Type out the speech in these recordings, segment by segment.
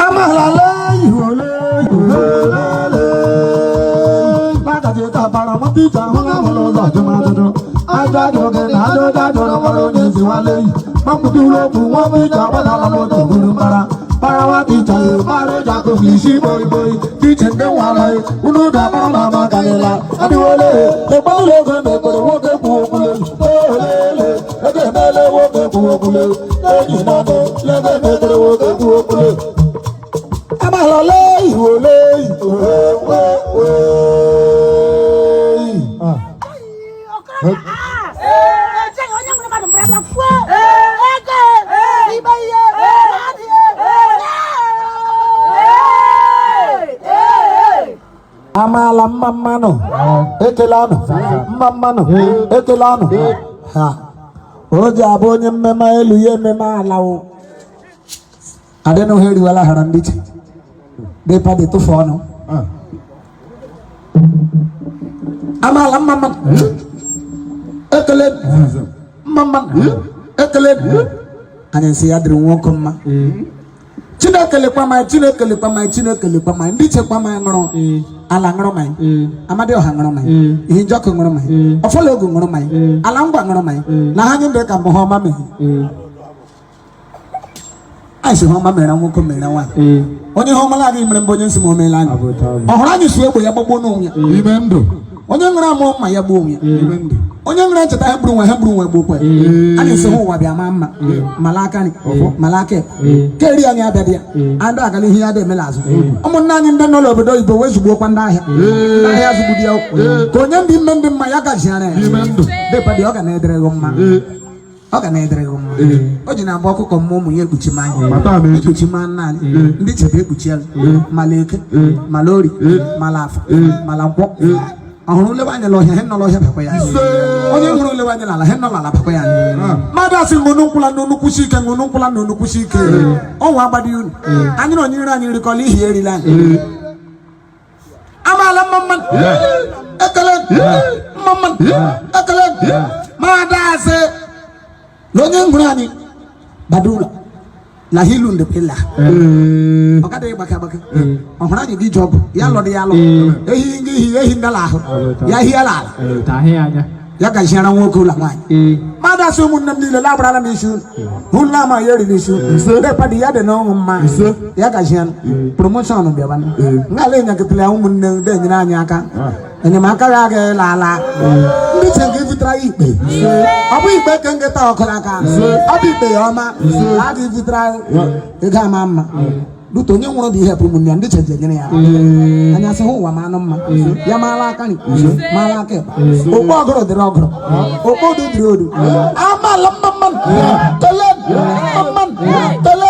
Amalala ihole ihole Magaji ka bara mụ tija hụ na mụrụ ụzọ ajụmajụjụ ajụ ajụrụ gị na ajụ ụjọ ajụrụ nwere onye nziwale yi mapụtụrụ okwu nwa m ije agbadala m otu buru mara bara nwa tija ya mara ụjọ akụkụ isi boi boi tiche ndị nwala ya unu ga-akpọrọ m ama karịla adịwole ekpere oge mekwere nwoke kwuo okwule olele ego emele nwoke kwuo okwule enyi na-anụ lego emekwere nwoke kwuo okwule amalala iwole iwe Okorobịa, onye nwere mmadụ mbara bịa fuo ego ibe ihe amaala mma mmanụ ekelanụ mma mmanụ ekelanụ ha o ji abụ onye mmemme elu ya ememe ala o adịnụ ha eriwela hara ndị iche dịpa dị tụfu ọnụ amaala mma mmanụ ekele mma mmanụ ekele anyị nsị ya dịrị nwoke mma. Chineke lekwa ma Chineke lekwa ma Chineke lekwa ma ndị chekwa ma ṅụrụ ala ṅụrụ ma Amadioha ṅụrụ ma ihe njọkụ ṅụrụ ma ọfọlọgụ ṅụrụ ma ala ngwa ṅụrụ ma na ha nye ndị ka mbụ ha ọma mere anyị si ha ọma mere nwoke mere nwaanyị onye ha ọmala agaghị mere mbụ onye nsị ma o meela anyị ọ hụrụ anyị si egbe ya gbagbuo n'onwe ya Ime ndụ. Onye nwere amụ mma ya gbuo onwe ya. Ime ndụ. Onye nwere ncheta ha gburu nwa ha gburu nwa gbuokwa ya. Anyị si hụ ụwa bịa maa mma mala aka nri mala aka ekpe ka eri anyị abịa dị ya andị agala ihe ya dị emela azụ ụmụnne anyị ndị nọ n'obodo oyibo wezugbokwa ndị ahịa ndị ahịa zụgbudi ya ka onye ndị mme ndị mma ya gaziara ya. Ime ndụ. Dịpadị ọ ga na-edere gị mma ọ ga na-edere gị mma o ji na-agba ọkụkọ mmụọ ụmụ ya ekpuchi ma anyị Mata m echi. Ekpuchi ma nna anyị ndị chebe ekpuchi ya mala eke mala ori mala afọ mala nkwọ ọhụrụ lewe anya n'ọhịa he nọ n'ọhịa bakwa ya onye hụrụ lewe anya n'ala he nọ n'ala bakwa ya mmadụ asị ṅụnụ nkwụla n'onu kwụsị ike ṅụnụ nkwụla n'onu kwụsị ike ọnwa agbadi unu anyị na onye ire anyị rikọla ihi erila anyị amaala mma mma ekele mma mma ekele mmadụ asị na onye hụrụ anyị bada ụlọ na hilu ndepela ọ gadịghị gbake agbake ọ hụrụ anyị gị ji ọgwụ ya lọdị ya lọ ehi nga ihi ehi ndala ahụ ya hiela ala ya gaziara nwoke ụlọ nwaanyị mmadụ asị ụmụnne m niile labarala m isi unu hụla ama ya eriri isi unu depadi ya dị n'ọṅụ mma ya gaziara promotion bịawa ngala enyekịtara ya ụmụnne ndị enyere anyị aka enyemaka ya agaghị ịla ala ndị che nke ibutere ya ikpe ọ bụ ikpe ka nkịta ọkụrụ aka ọ bụ ikpe ya ọma a ga-ebutere ego ama mma duto onye nwụrụ dị ihe bụ ụmụnne ya ndị cheje nyere ya anya sị hụ ụwa ma anụ mma ya maala aka nri maala aka ịkpa okpu ọgụrụ dịrị ọgụrụ okpu odu dịrị odu amaala mma mma tele mma mma tele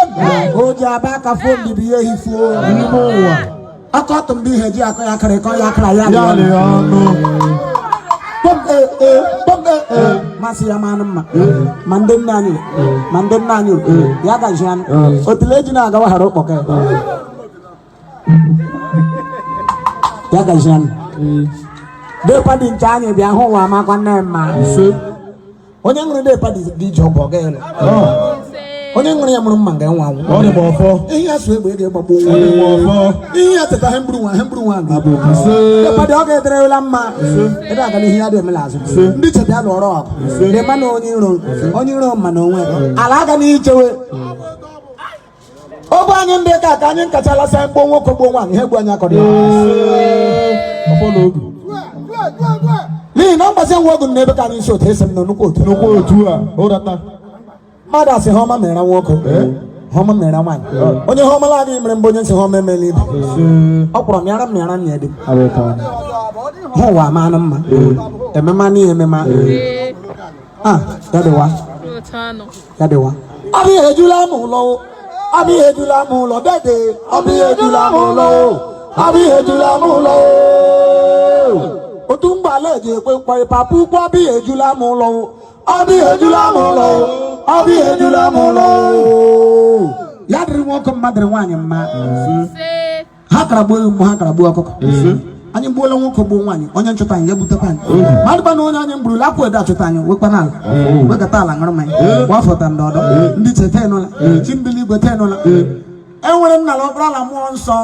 o ji aba aka fuo mbibi ya ehi fuo N'ime ụwa. Aka ọtụ mgbe ihe ji akọ ya akara ịkọ ya akara ya Ya dị dị ọnụ ọnụ. Kpọm ee ee kpọm ee ee masị ya manụ mma ma ndị nna anyị ma ndị nna anyị ya gazi anụ otule eji na-agawa ghara ụkpọka ya ya gazi anụ depadi nke anyị bịa hụ ụwa amakwa nne mma onye ṅụrụ depadi dị ije ọgwụ ọ gaghị ịlụ onye ṅụrụ ya mụrụ mma nga nwa anwụ Ọ dị m ọfọ. Ihe ya so egbe ị ga-egbagbo Ọ dị m ọfọ. Ihe ya teta he mgburu nwa he mgburu nwa Ise. depadi ọ ga-ederela mma ebe agala ihe ya dị emela azụ ndị chebịa lụọrọ ọgụ dị mma na onye iro onye iro mma na onwe ala aga n'ichewe ogbe anyị ndị ka ka anyị nkachala sa mgbo nwoke gbuo nwaanyị ha egbu anyị akọrọ ya Ọfọ na ogu. N'ihi na mgbasi nwa ogu n'ebe ka anyị si otu esi m na nnukwu otu Nnukwu otu a. Ụrata. Mmadụ asị ha ọma mere nwoke ha ọma mere nwaanyị onye ha ọmala agaghị mere mbụ onye nsị ha ọma emela ibe Ise. Ọ kpọrọ mịara mịara m ya dị hụ ụwa ama anụ mma emema n'ihe emema ah ya dịwa ya dịwa ọ bụ ihe ejula m ụlọ o. Ọ bụ ihe ejula m ụlọ dede ọ bụ ihe ejula m ụlọ o. Ọ bụ ihe ejula m ụlọ o. Otu mgbala eji ekwe mkpọrị papa ukwu ọ bụ ihe ejula m ụlọ o. Ọ bụ ihe ejula m ụlọ o. Ọ bụ ihe ejula m ụlọ o. Ya dịrị nwoke mma dịrị nwaanyị mma ha kara gbuo ewu mgbe ha kara gbuo ọkụkọ anyị gbuola nwoke gbuo nwaanyị onye nchụta anyị ya gbutekwa anyị mmadụ gba na onye anyị gburu lapụ ede achụta anyị wekwa n'ala wekata ala ṅụrụ mmanya gbafọta ndị ọdọ ndị che tenụla chi mbili igwe tenụla. Enwere nna na ọkpara na mmụọ nsọ,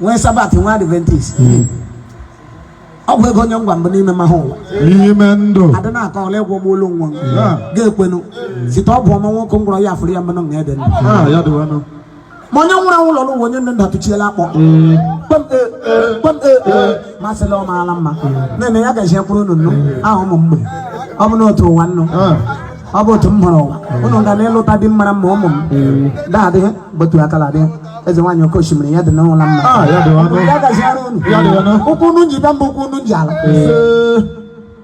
nwee Sabbath, nwee Adventist. Ọ bụ ego onye ngwa mbụ n'ime mahụ ụwa. N'ime ndụ. Adị na-akọ ọla ịgwọ ụgbọelu nwa Ah. ga-ekwenu site ọ bụ ọma nwoke ngwọrọ ya afụrụ ya mmanụ nga ede ndụ. Ah, ya dịwanụ. Ma onye nwụrụ anwụ lọrọ ụwa, onye ndị ndụ atụchiela akpọ kpem e kpem e masịla ọ maala mma na-eme ya gaji kwuru unu nnu ahụ ụmụ mgbe ọ bụ n'otu ụwa nnu. Ah. Ọ bụ otu m hụrụ ụwa unu ga na-ịlụta di mara mma. Ụmụ m daadị gbotu akala dị eze nwaanyị oke osimiri ya dị n'ụlọ mma. Ah, ya dịwanụ. Ya gaziara unu. Ya dịwanụ. Ụkwụ unu ji bịa mba, ụkwụ unu ji ala. Ise.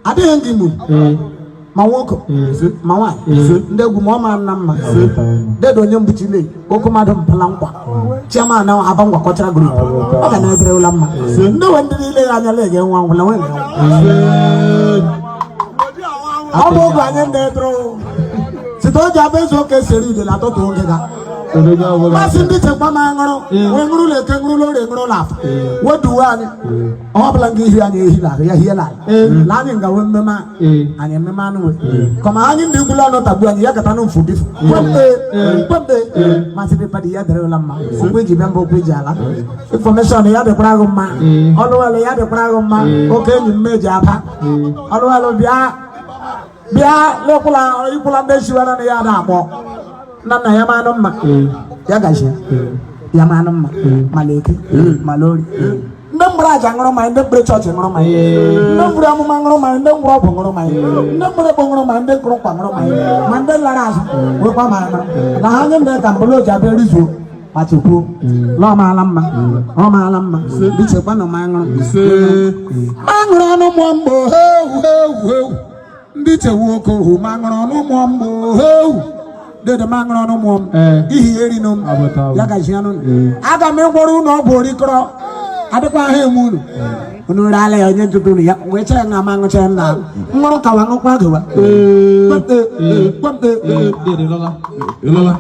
Adịghị ngị mụ ma nwoke ma nwaanyị ndị egwu ma ọ mara nna mma dedo onye mgbuchile oke mmadụ mpala nkwa chiama na aba ngwa kọchara group ọ ga na-edere ụla mma ndị nwe ndị niile ya anya lega nwa nwụla nwe nwe. Ise. Ọ bụ oge anyị ndị edere site oge abụ ezu oke sere udele atụtụ oge ga Onye ọbụla. Masị ndị chekwa ma ṅụrụ wee ṅụrụ ụlọ eke, ṅụrụ ụlọ orie, ṅụrụ ụlọ afọ weduwe anyị ọ bụla nga ihi anyị ehi n'ahụ ya hie n'ala la anyị nga wee mmemme anyị ememe anụ we kọma anyị ndị gwụla ọnụ tagbu anyị ya kata n'mfu bifu kwembe kwembe. Masị dị padi ya dịrị ụla mma. Okwu eji bịa mba, okwu eji ala information ya dịkwara gị mma. Ọlụwalụ ya dịkwara gị mma. Oke enyi m eji aba ọlụwalụ bịa bịa lekwula ikwula ndị esiwara na ya na-akpọ nna nna ya manụ mma ya gazie ya manụ mma mala eke mala ori. Ndị mgbere aja ṅụrụ mmanya, ndị mgbere chọọchị ṅụrụ mmanya, ndị mgbere amụma ṅụrụ mmanya, ndị mgbere ọgwụ ṅụrụ mmanya, ndị mgbere ekpo ṅụrụ mmanya, ndị kụrụ nkwa ṅụrụ mmanya, ma ndị lara azụ nwekwa ma ṅụrụ na ha nye ndị ka mbụlụ oji abịa rizuo ma chekwuo la ọ maala mma, ọ maala mma bichekwa na ma ṅụrụ. Ise. Ma ṅụrụ ọnụ mmụọ mgbo heu heu heu ndị chewu oke ohu ma ṅụrụ ọnụ mmụọ mgbo heu dede ma ṅụrụ ọnụ mmụọ m ihi erinu m. Abụta abụ. Ya gazi anụ aga m ịgwọrọ unu ọgwụ orikọrọ adịkwa ahụ eme unu unu rala ya onye ntụtụ unu ya wee chere na ma ṅụcha ya na ṅụrụ kawa ṅụkwa gawa kpemkpe kpemkpe. Dede lọla. Ịlọla.